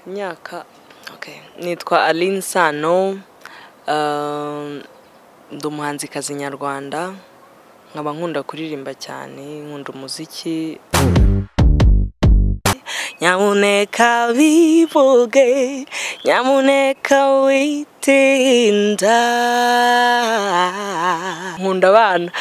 Imyaka okay. Nitwa Alyn Sano, ndi umuhanzikazi nyarwanda, nkaba nkunda kuririmba cyane, nkunda umuziki. Nyamuneka bivuge, nyamuneka witinda. Nkunda abana,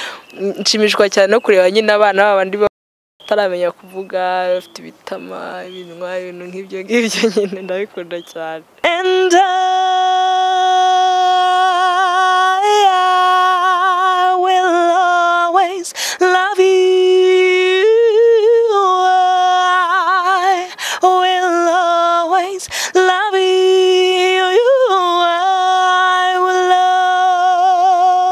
nshimishwa cyane no kureba nyine abana babandi bataramenya kuvuga, bafite ibitama, ibinwa, ibintu nk'ibyo ngibyo nyine ndabikunda cyane. And I will always love you. I will always love you. I will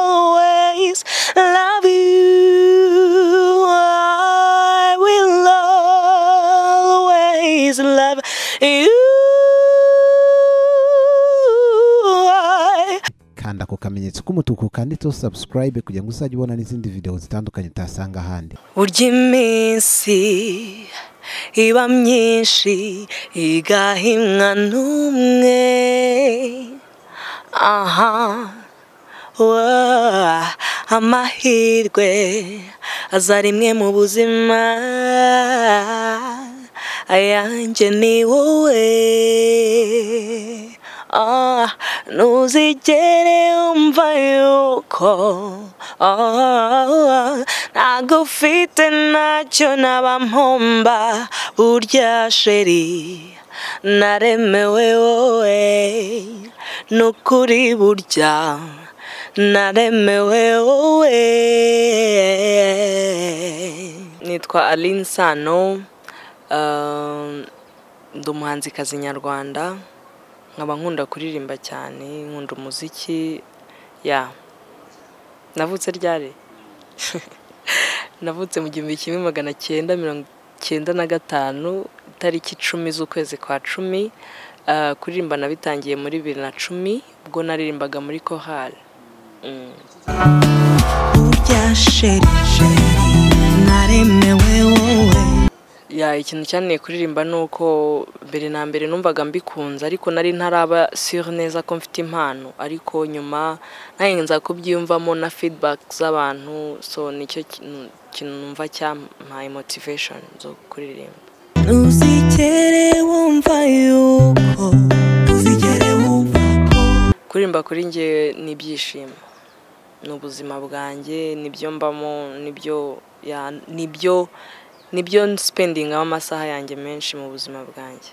always love you. I will always love you. Kanda ku kamenyetso k'umutuku kanditseho subscribe kugira ngo uzajye ubona n'izindi video zitandukanye utasanga ahandi. Burya iminsi iba myinshi igahimwa n'umwe, aha amahirwe aza rimwe mu buzima, ayanjye ni wowe. Ntuzigere wumva yuko ntagufite ntacyo naba mpomba, burya sheri naremewe wowe, nukuri burya naremewe wowe. Nitwa Alyn Sano, ndi umuhanzikazi nyarwanda, nkaba nkunda kuririmba cyane, nkunda umuziki. Ya navutse ryari? Navutse mu 1995 itariki 10 z'ukwezi kwa 10. Kuririmba nabitangiye muri 2010 ubwo naririmbaga muri chorale. Burya sheri naremewe wowe. Ya ikintu cyane kuririmba nuko mbere na mbere numvaga mbikunze, ariko nari ntaraba sûr neza ko mfite impano, ariko nyuma nayenza kubyiyumvamo na feedback z'abantu, so nicyo kintu numva cyampaye motivation zo kuririmba. Ntuzigere wumva yuko, uzigere wumva ko kuririmba kuri njye ni ibyishimo, ni ubuzima bwanjye, nibyo mbamo, nibyo ya nibyo nibyo spending amasaha yanjye menshi mu buzima bwanjye.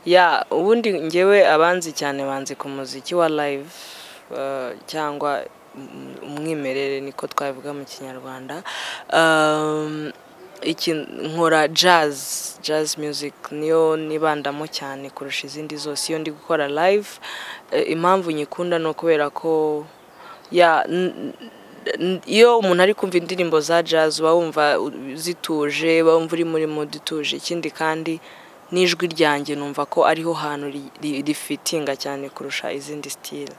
Ya ubundi ngewe abanzi cyane banzi ku muziki wa live, cyangwa umwimerere niko twavuga mu Kinyarwanda. Iki nkora jazz music niyo nibandamo cyane kurusha izindi zose iyo ndi gukora live. Impamvu nyikunda no kubera ko ya iyo umuntu ari kumva indirimbo za jazz uba wumva zituje, uba wumva uri muri mood ituje. Ikindi kandi n'ijwi ryanjye numva ko ariho hantu rifitinga cyane kurusha izindi style.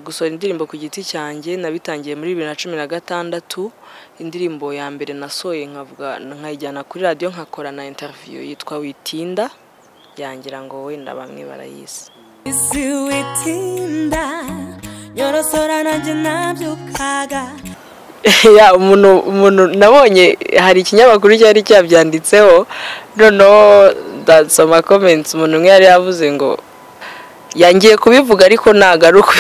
Gusohora indirimbo ku giti cyanjye nabitangiye muri 2016. Indirimbo ya mbere nasohoye nkavuga nkayijyana kuri radio nkakora na interview yitwa Witinda, yangira ngo wenda bamwe barayisi. Isi witinda nyorosora nanjye nabyukaga. Ya umuntu nabonye hari ikinyamakuru cyari cyabyanditseho, noneho ndasoma comments, umuntu umwe yari yavuze ngo yangiye kubivuga ariko nagaruka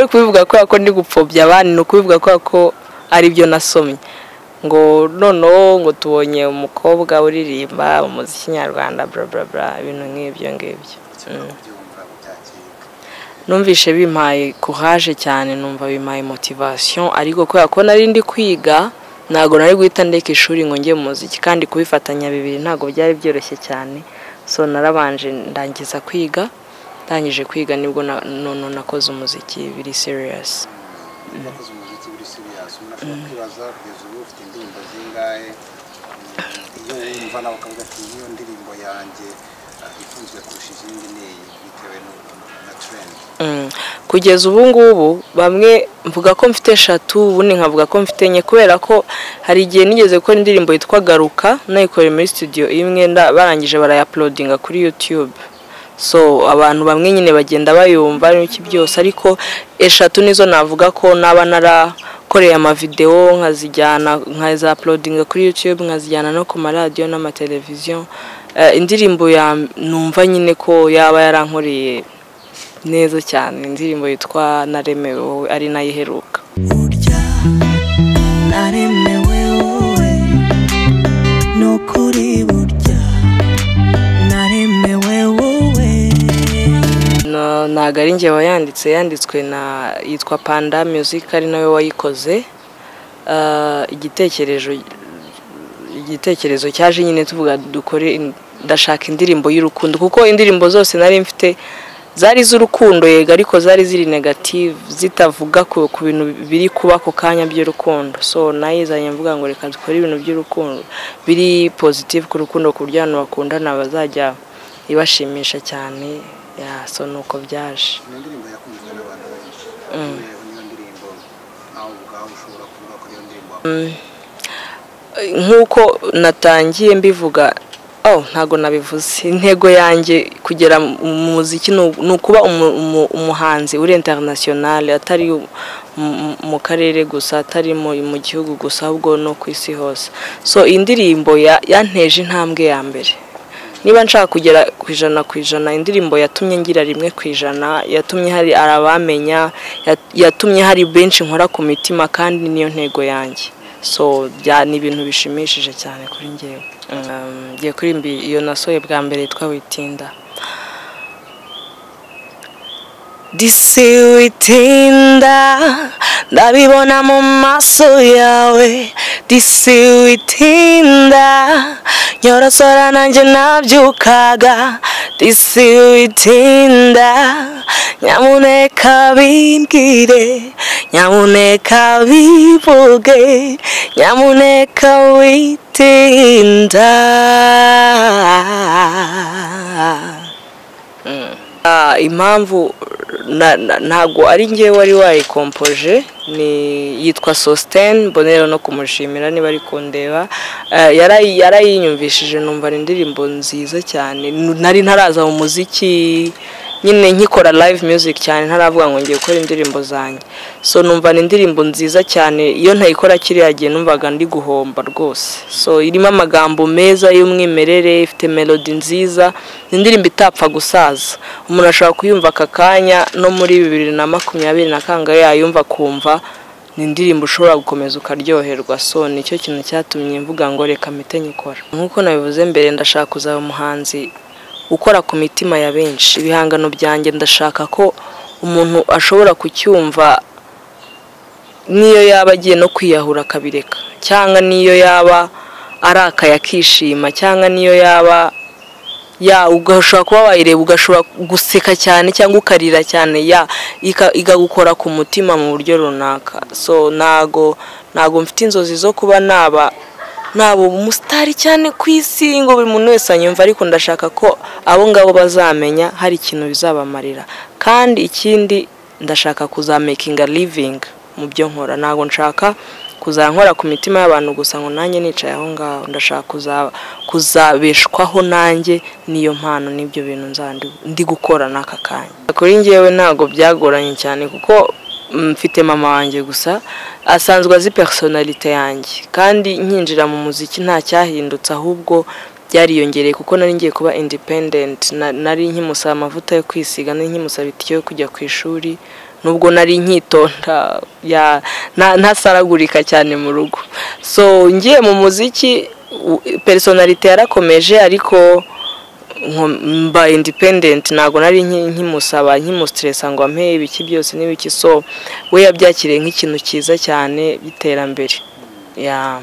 kubivuga kubera ko ndi gupfobya abandi, ni ukubivuga kubera ko ari byo nasomye, ngo noneho ngo tubonye umukobwa uririmba umuziki nyarwanda bla bla bla, ibintu nk'ibyo ngibyo. Numvishe bimpaye courage cyane, numva bimpaye motivation, ariko kubera ko nari ndi kwiga ntago nari guhita ndeka ishuri ngo njye mu muziki, kandi kubifatanya bibiri ntago byari byoroshye cyane. So narabanje ndangiza kwiga, ndangije kwiga nibwo none nakoze umuziki biri serious. Nakoze umuziki biri serious. Umuntu ashobora kwibaza kugeza ubu ufite indirimbo zingahe? Iyo wumva nawe ukavuga ati iyo ndirimbo yanjye ikunzwe kurusha izindi ni iyi, bitewe na trend. Kugeza ubu ngubu bamwe mvuga ko mfite 3, ubundi nkavuga ko mfite 4, kubera ko hari igihe nigeze gukora indirimbo yitwa Garuka, nayikoreye muri studio imwe, barangije barayuploadinga kuri YouTube. So abantu bamwe nyine bagenda bayumva n'iki byose, ariko 3 nizo navuga ko naba narakoreye amavideo nkazijyana nkaza uploadinga kuri YouTube, nkazijyana no ku maradiyo n'amateleviziyo. Indirimbo ya numva nyine ko yaba yarankoreye neza cyane, indirimbo yitwa Naremewe Wowe, ari nayo iheruka. Burya naremewe wowe, nukuri burya naremewe wowe. Ntago ari njye wayanditse, yanditswe na yitwa Panda Music, ari nawe wayikoze. Igitekerezo cyaje nyine tuvuga dukore, ndashaka indirimbo y'urukundo, kuko indirimbo zose nari mfite zari z'urukundo yego, ariko zari ziri negative, zitavuga ku bintu biri kuba ako kanya by'urukundo. So nayizanye mvuga ngo reka dukore ibintu by'urukundo biri positive ku rukundo, ku buryo abantu bakundana bazajya ibashimisha cyane. Ya, so nuko byaje. Ni indirimbo yakunzwe n'abantu benshi. Niyo ndirimbo nawe ubwawe ushobora kuvuga ko iyo ndirimbo Nkuko natangiye mbivuga, ntago nabivuze. Intego yanjye kugera mu muziki ni ukuba umuhanzi uri international, atari mu karere gusa, atari mu gihugu gusa, ahubwo no ku isi hose. So indirimbo yanteje intambwe ya mbere. Niba nshaka kugera ku 100%, indirimbo yatumye ngira 1%, yatumye hari arabamenya, yatumye hari benshi nkora ku mitima, kandi niyo ntego yanjye. So ni ibintu bishimishije cyane kuri njyewe. Ngiye kuririmba iyo nasohoye bwa mbere yitwa Witinda. Disi witinda, ndabibona mu maso yawe. Disi witinda, nyorosora nanjye nabyukaga. Disi witinda, nyamuneka bimbwire, nyamuneka bivuge, nyamuneka witinda. Impamvu ntago ari njye wari wayikompoje, ni yitwa Sosten, mbonera no kumushimira niba ari kundeba. Yarayinyumvishije numva ari indirimbo nziza cyane. Nari ntaraza mu muziki nyine nkikora live music cyane, ntaravuga ngo ngiye gukora indirimbo zanjye. So numva ni indirimbo nziza cyane, iyo ntayikora kiriya gihe numvaga ndi guhomba rwose. So irimo amagambo meza y'umwimerere, ifite melody nziza, ni indirimbo itapfa gusaza. Umuntu ashobora kuyumva aka kanya no muri 2020 na kangahe yayumva kumva ni indirimbo ushobora gukomeza ukaryoherwa. So nicyo kintu cyatumye mvuga ngo reka mpite nyikora. Nkuko nabivuze mbere, ndashaka kuzaba umuhanzi ukora ku mitima ya benshi. Ibihangano byanjye ndashaka ko umuntu ashobora kucyumva niyo yaba agiye no kwiyahura akabireka, cyangwa niyo yaba arakaye akishima, cyangwa niyo yaba ya ugashobora kuba wayireba ugashobora guseka cyane cyangwa ukarira cyane, ya ikagukora ku mutima mu buryo runaka. So ntago mfite inzozi zo kuba naba umusitari cyane ku isi ngo buri muntu wese anyumva, ariko ndashaka ko abo ngabo bazamenya hari ikintu bizabamarira. Kandi ikindi ndashaka kuzamakinga living mu byo nkora. Ntago nshaka kuzankora ku mitima y'abantu gusa ngo nanjye nicaye aho ngaho, ndashaka kuzabeshwaho nanjye niyo mpano n'ibyo bintu ndi gukora n'aka kanya. Kuri njyewe ntago byagoranye cyane kuko mfite mama wanjye gusa asanzwe azi personalite yanjye, kandi nkinjira mu muziki nta cyahindutse, ahubwo byariyongereye kuko nari ngiye kuba independent. Nari nkimusaba amavuta yo kwisiga, nari nkimusaba itike yo kujya ku ishuri, nubwo nari nkitonda ntasaragurika cyane mu rugo. So ngiye mu muziki personalite yarakomeje, ariko mba independent, ntago nari nkimusaba nkimustressa ngo ampe ibiki byose n'ibiki. So we yabyakiriye nk'ikintu cyiza cyane by'iterambere. Ya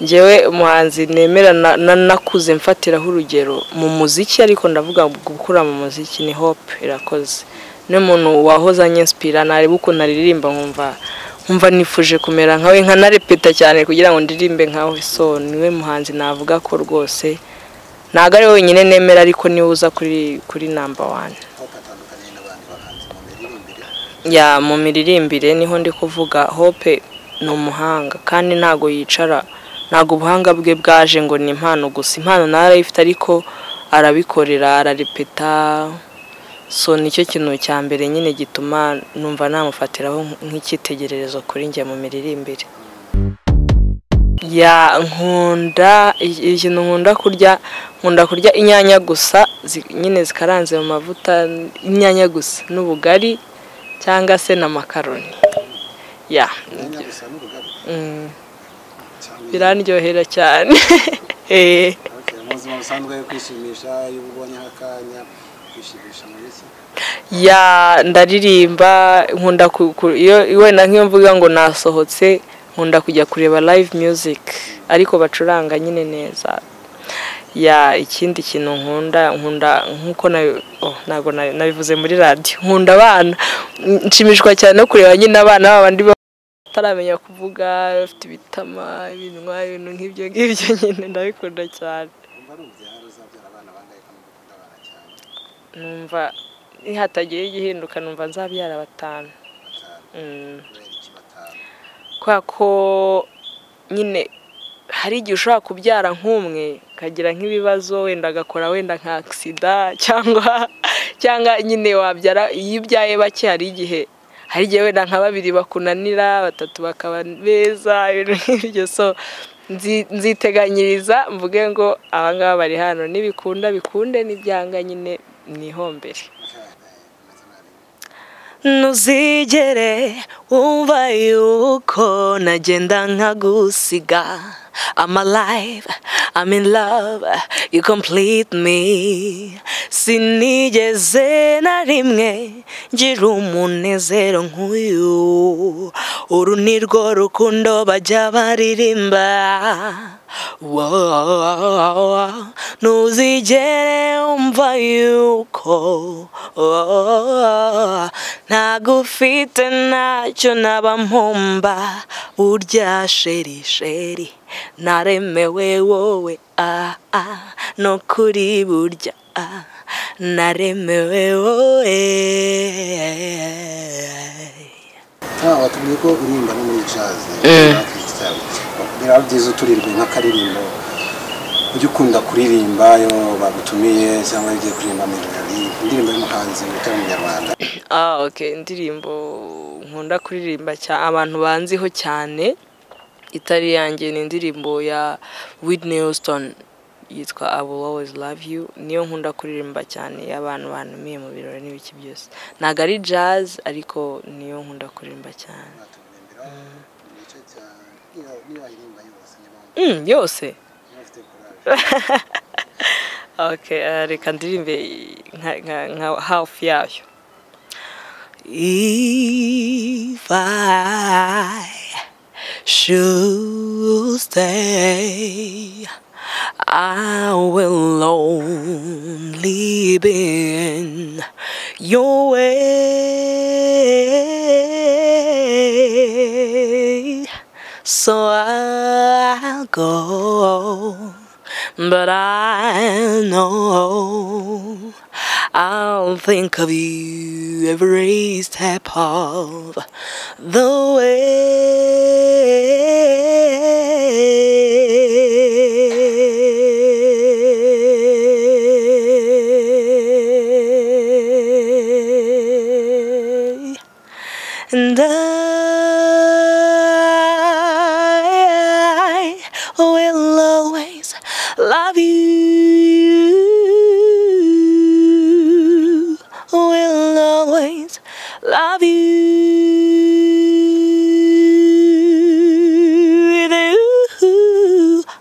njyewe umuhanzi nemera nakuze mfatiraho urugero mu muziki, ariko ndavuga gukura mu muziki ni Hope Irakoze. Ni umuntu wahoze anyinspira, nareba ukuntu aririmba nkumva nifuje kumera nkawe, nkanarepeta cyane kugira ngo ndirimbe nkawe. So niwe muhanzi navuga ko rwose ntago ari wenyine nemera, ariko niwe uza kuri number 1. Hope atandukanye n'abandi bahanzi mu Ya, mu miririmbire niho ndi kuvuga. Hope ni umuhanga kandi ntago yicara, ntago ubuhanga bwe bwaje ngo ni impano gusa, impano nawe arayifite ariko arabikorera, ararepeta. So nicyo kintu cya mbere nyine gituma numva namufatiraho nk'icyitegererezo kuri njye mu miririmbire. Ya, nkunda ikintu nkunda kurya, nkunda kurya inyanya gusa, nyine zikaranze mu mavuta, inyanya gusa n'ubugari cyangwa se na makaroni. Ya, Inyanya gusa n'ubugari? Birandyohera cyane. Okay, mu buzima busanzwe kwishimisha, iyo ubonye akanya kwishimisha muri iki? Ya, ndaririmba, nkunda iyo wenda nk'iyo mvuga ngo nasohotse, nkunda kujya kureba live music ariko bacuranga nyine neza. Ya, ikindi kintu nkunda, nkunda nkuko ntago nabivuze muri radio, nkunda abana, nshimishwa cyane no kureba nyine abana babandi bataramenya kuvuga, bafite ibitama, ibinwa, ibintu nk'ibyo ngibyo nyine ndabikunda cyane. Umva ari ubyara, uzabyara abana bangahe kandi ukunda abana cyane? Numva nihatagiye igihinduka numva nzabyara 5. 5. Kubera iki 5? Kubera ko nyine hari igihe ushobora kubyara nk'umwe ukagira nk'ibibazo, wenda agakora wenda nka accident cyangwa nyine wabyara, iyo ubyaye bake hari igihe wenda nka 2 bakunanira, 3 bakaba beza, ibintu nk'ibyo. So nziteganyiriza mvuge ngo aba ngaba bari hano, nibikunda bikunde, nibyanga nyine nihombere. Ntuzigere wumva yuko nagenda nkagusiga. I'm alive, I'm in love, you complete me. Sinigeze na rimwe ngira umunezero nk'uyu. Uru ni rwo rukundo bajya baririmba. Ntuzigere wumva yuko ntagufite ntacyo naba mpomba. Burya sheri sheri naremewe wowe, no kuri burya naremewe wowe. Watubwiye ko uririmba no muri jazz, biraba byiza uturirwe nk'akaririmbo ujya ukunda kuririmba iyo bagutumiye cyangwa ugiye kuririmba mu birori, indirimbo y'umuhanzi utari umunyarwanda? Okay, indirimbo nkunda kuririmba cyane abantu banziho cyane itari yanjye ni indirimbo ya Whitney Houston yitwa I Will Always Love You. Niyo nkunda kuririmba cyane abantu bantumiye mu birori n'ibiki byose. Ntago ari jazz ariko niyo nkunda kuririmba cyane. Yose. Okay, reka ndirimbe nka half yayo. If I should stay, I will only be in your way. So I'll go, but I know I'll think of you every step of the way. And I will always love you, will always love you.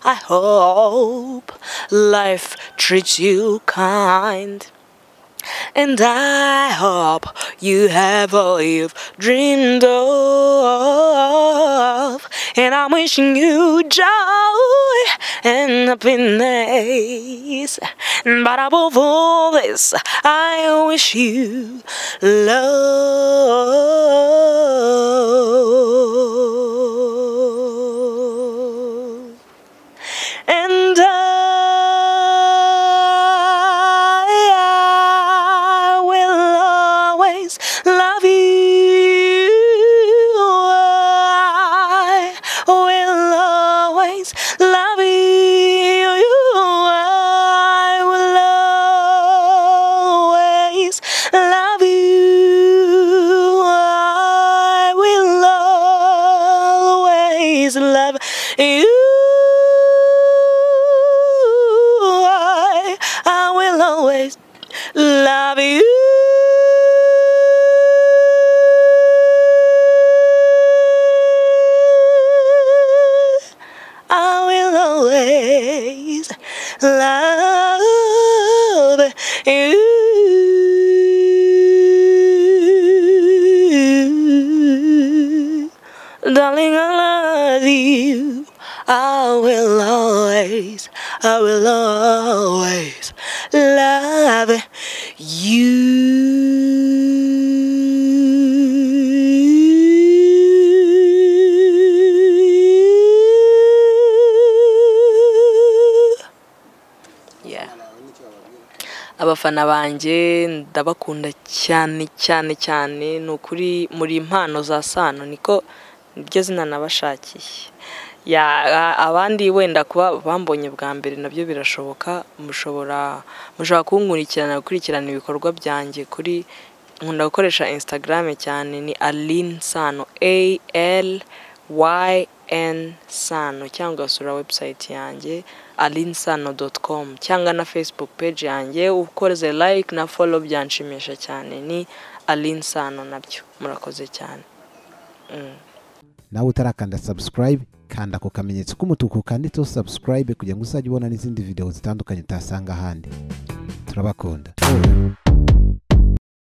I hope life treats you kind, and I hope you have all you've dreamed of. And I'm wishing you joy and happiness, but above all this, I wish you love. And I will always love you, love you. I will always love you. Darling, I love you. I will always love you. Yeah. Abafana banjye ndabakunda cyane cyane cyane, ni ukuri muri impano za Sano, niko niryo zina nabashakiye. Ya, abandi wenda kuba bambonye bwa mbere nabyo birashoboka, mushobora kunkurikirana, gukurikirana ibikorwa byanjye kuri, nkunda gukoresha Instagram cyane, ni Alyn Sano, A L Y N Sano, cyangwa ugasura website yanjye alynsano.com, cyangwa na Facebook page yanjye, ukoze like na follow byanshimisha cyane, ni Alyn Sano nabyo. Murakoze cyane. Nawe utarakanda subscribe, kanda ku kamenyetso k'umutuku kanditseho subscribe kugira ngo uzajye ubona n'izindi video zitandukanye utasanga ahandi. Turabakunda.